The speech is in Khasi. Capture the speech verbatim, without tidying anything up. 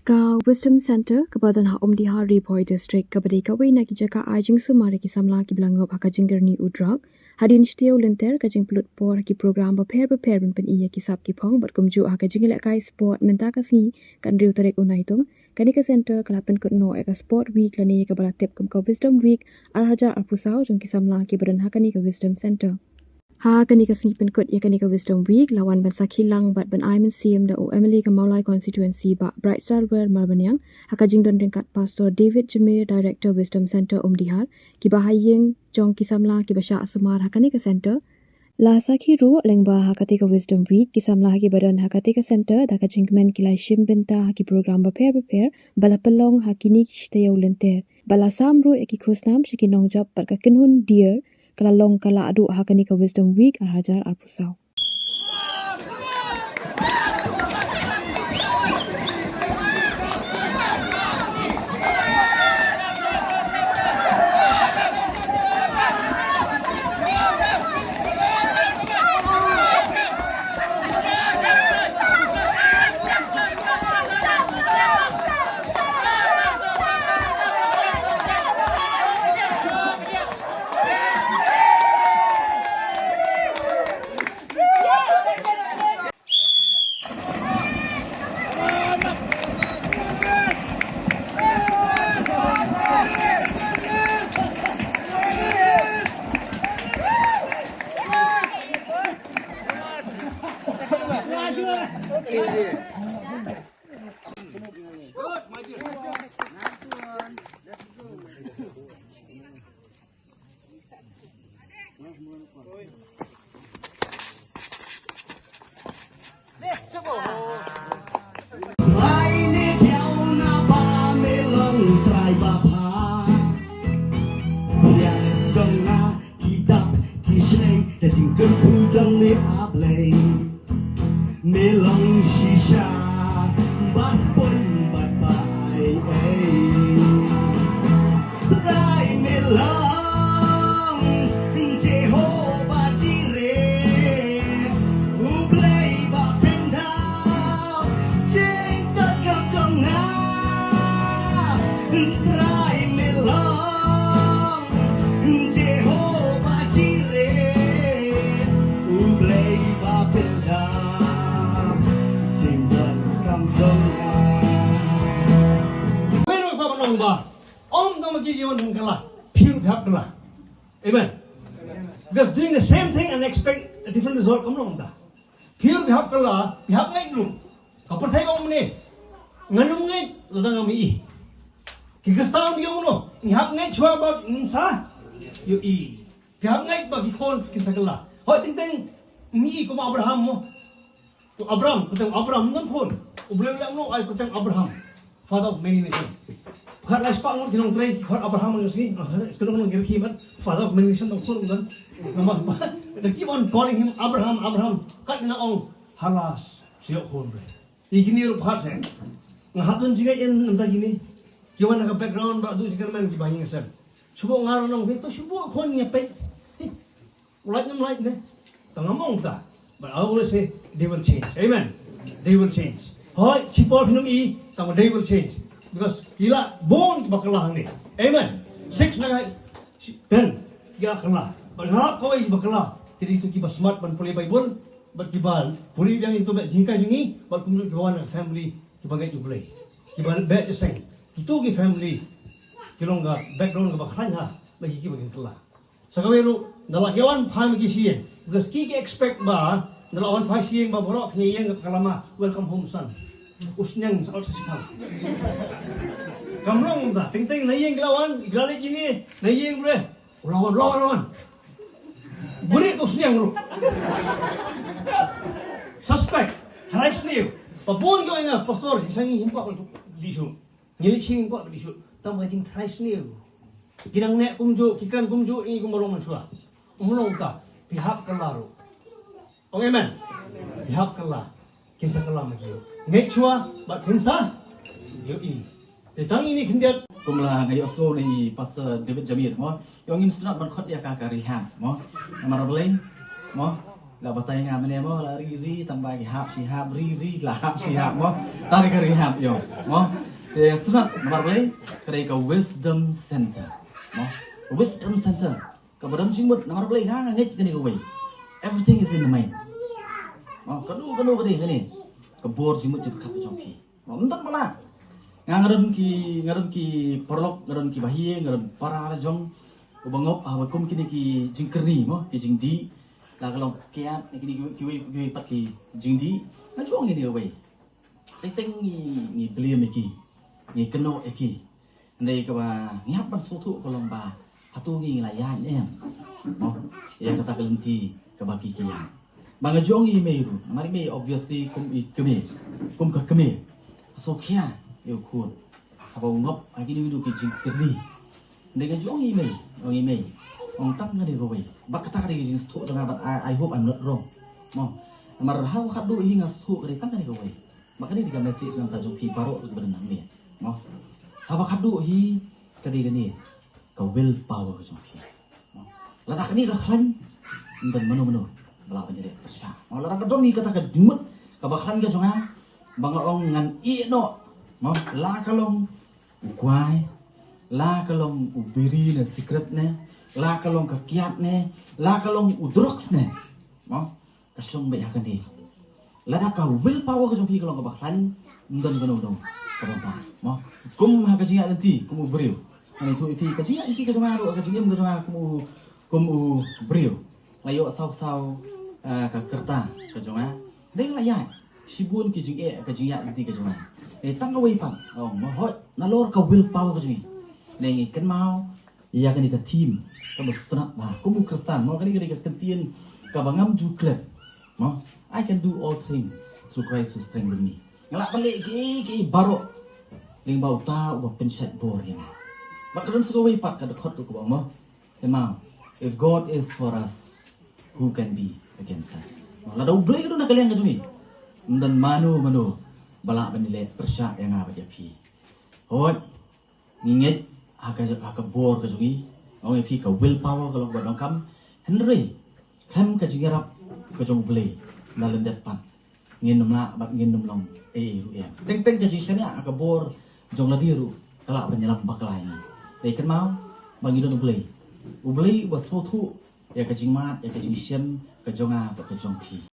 Ka Wisdom Center, kaba don ha Umdihar, Ri Bhoi District, kaba dei kawei na ki jaka ai jingsumar ïa ki samla kiba la ngop ha ka jingkyrni u drug. Hadien shi taïew lynter ka jingpynlut por ha ki program bapher bapher ban pyni ïa ki sap ki phong bad kumjuh ha ka jingïalehkai sport mynta ka sngi ka hynriew tarik u Naitung, kane ka center ka la pynkut noh ïa ka Sport Week lane kaba la tip kum ka Wisdom Week ar hajar arphew saw jong ki samla kiba don ha kane ka Wisdom Center. Ha kane ka sngi pynkut ïa kane ka Wisdom Week la wan ban sakhi lang bad ban ai mynsiem da u M L A ka Mawlai Constituency, Bah Brightstarwell Marbaniang, ha ka jingdon ryngkat Pastor David Jamir, Director, Wisdom Center, Umdihar, kiba ha ïing jong ki samla kiba shah sumar ha kane ka center. La sakhi ruh lyngba ha kata ka Wisdom Week ki samla kiba don ha kata ka center da ka jingkmen ki la shim bynta ha ki program bapher bapher ba la pynlong ha kine ki shi taïew lynter, ba la sam ruh ïa ki khusnam sha ki nongjop bad ka kynhun Dear ka la long ka la duh ha kane ka Wisdom Week ar hajar arphew saw. Trai ne biang na ba me long trai ba pha. Biang jong nga ki dap ki shlei da jingkyrkhu jong me A Blei. Me long shisha ba spun bad ba ai ei. Trai me long Jehovah Jireh, U Blei ba pyndap jingdonkam jong nga. Trai me long Jehovah Jireh, U Blei ba pyndap jingdonkam jong nga. Pero ka ba long ba Ym tang ma ki ki wan kylla, phi ruh phi hap kylla. Amen. Because doing the same thing and expect a different result kam long kumta. Phi ruh phi hap kylla, phi hap ngeit ruh. Ka pyrthei ka ong kumne. Ngan ym ngeit lada ngam ïohi. Ki Khristan ki ong kumno, ngi hap ngeit shuwa ba ngin sa ïohi. Phi hap ngeit ba ki khun kin sa kylla. Hooid, teng teng ngi ïohi kum Abraham mo. To Abraham, kyrteng Abraham, ym don khun. U Blei u leh kumno, ai kyrteng Abraham, father of many nations. Pyrkhat lai spah ngut ki nongtrei, ki khot Abraham ha kane ka sngi. Ah, ka dei ka nongtrei ki man, father of many nations, don khun ym don. Namar ba, they keep on calling him Abraham, Abraham. Kat ngi ong, halas, shu ïoh khun Blei. Ïa kine ruh pyrkhat seh. Nga hap don jingngeit ïa ngi mynta kine. Ki wan na ka background ba duh jingkyrmen kiba ïing sem. Shu buh nga ruh nong, to shu buh khun ngi peit. U lait ne ym lait ne? Tang ngam ong ta. But I always say, they will change. Amen. They will change. Hooid, shipor phin ym i, tang they will change. Because ki la bun kiba kylla hangne. Amen. Six na ka, ten ki la kylla. But nga lap kawei kiba kylla. Ki dei kito kiba smat ban pule Baibl. Bad kiba pule biang ïa kito bad jinghikai jong ngi. Bad kumjuh kiba wan na ka family kiba ngeit U Blei. Kiba beh jingïaseng. Kito ki family ki long ka background kaba khlaiñ ha. Bad ki kiba kin kylla. Sa kawei ruh, da la ki wan phai ma ki sha ïing. Because ki ki expect ba, da la wan phai sha ïing ba baroh ki ïeng ka lama, "Welcome home, son." U sniang sa ot sa shipang. Kam long kumta, teng teng na ïing ki la wan, ki la leit kine, na ïing ruh. U la wan, u la wan, u la wan. Buhrieh u sniang ruh. Suspect, tharai sniew. Ba bun ki ong ïa nga, pastor, sa ngi him kwah ban dih shuh. Ngi leit sha ïing kwah ban dih shuh. Tang ba ka jingtharai sniew. Ki dang neh kumjuh, ki kren kumjuh, ngi kumba long mynshuwa. Ym long kumta, phi hap kylla ruh. Ong amen. Phi hap kylla. Kin sa kylla ma ki ruh. Ngeit shuwa bad phin sa ïohi. Te tang ine khyndiat. Kumba nga ïohsngew na i Pastor David Jamir mo. Ïoh ngim sngewthuh ban khot ïa ka ka rehab mo. Namar balei mo. La batai nga mynne mo, la ri ri, tang ba ki hap shi hap, ri ri, la hap shi hap mo. Tang ka ri hap ïoh mo. Te sngewtynnat, namar balei? Ka dei ka Wisdom Center mo. Wisdom Center. Kaba don jingmut, namar balei? Nga ngeit kane kawei. Everything is in the mind mo. Kano kano ka dei kane ka bor jingmut jingpyrkhat ka jong phi. Ym don ba lah. Nga, nga don ki, nga don ki paralok, nga don ki bahaïing, nga don para la jong. Uba ngop haba kum kine ki jingkyrni mo, ki jingdih. La ka long kiad, kine kiwei, kiwei, kiwei pat ki jingdih. Nga ju ong ïa kine kiwei. Teng teng ngi, ngi blame ïa ki, ngi kynnoh ïa ki. Hynrei kaba ngi hap ban sngewthuh ka long ba hato ngi la ïaid ne em mo ïa kata ka lynti kaba ki ki ïaid. Ba nga ju ong ïa i mei ruh, namar i mei obviously kum i kmie, kum ka kmie, sngewkhia ïa u khun haba u ngop ha kine kine ki jingkyrni. Hynrei nga ju ong ïa i mei, ong ïa i mei, ong tang kane kawei. Bad kata ka dei ka jingsngewthuh jong nga, but I, I hope I'm not wrong mo. Namar haba khatduh hi nga sngewthuh ka dei tang kane kawei. Bad kane dei ka message na ka bynta jong phi baroh kiba don hangne mo. Haba khatduh hi ka dei kane ka will power ka jong phi mo. Lada kane ka khlaiñ, ym don mano mano ba lah ban ïaleh pyrshah mo. Lada ka don hi kata ka jingmut kaba khlaiñ ka jong nga, ba nga ong ngan ïeh noh mo, la ka long u kwai, la ka long u biri ne sikret ne, la ka long ka kiad ne, la ka long u drugs ne mo. Ka shong beit ha kane. Lada ka will power ka jong phi ka long kaba khlaiñ, ym don kano kano kaba bha mo. Kum ha ka jingïaid lynti kum u briew, ngan ïathuh ïa phi, ka jingïaid lynti ka jong nga ruh, ka jingim ka jong nga kum u, kum u briew. La ïoh saw saw, eh, ka kyrta ka jong nga. Dei la ïaid shibun ki jingeh ha ka jingïaid lynti ka jong nga. Dei tang kawei pat, ong mo, hooid, nalor ka will power ka jong ngi. Dei ngi kynmaw ïa kane ka theme kaba sngewtynnat bha kum u Khristan mo. Kane ka dei ka kyntien kaba ngam ju klet mo. I can do all things through Christ who strengthens me. Nga lah ban leh kiei kiei baroh lyngba uta uba pynshait bor ïa nga. Bad ka don sa kawei pat ka dkhot ruh kaba ong mo, kynmaw, if God is for us, who can be against us? Mo, lada U Blei u don ha ka liang ka jong ngi, ym don mano mano ba lah ban ïaleh pyrshah ïa nga bad ïa phi. Hooid, ngi ngeit ha ka, ha ka bor ka jong ngi, ong ïa phi ka will power ka long kaba donkam. Hynrei khlem ka jingïarap ka jong U Blei, la lyndet pat ngin ym lah bad ngin ym long ei ei ruh em. Teng teng ka jingshaniah ha ka bor jong lade ruh ka lah ban ïalam bakla ïa ngi. Dei kynmaw ba ngi don U Blei, U Blei uba sngewthuh ïa ka jingmad, ïa ka jingshem ka jong nga bad ka jong phi.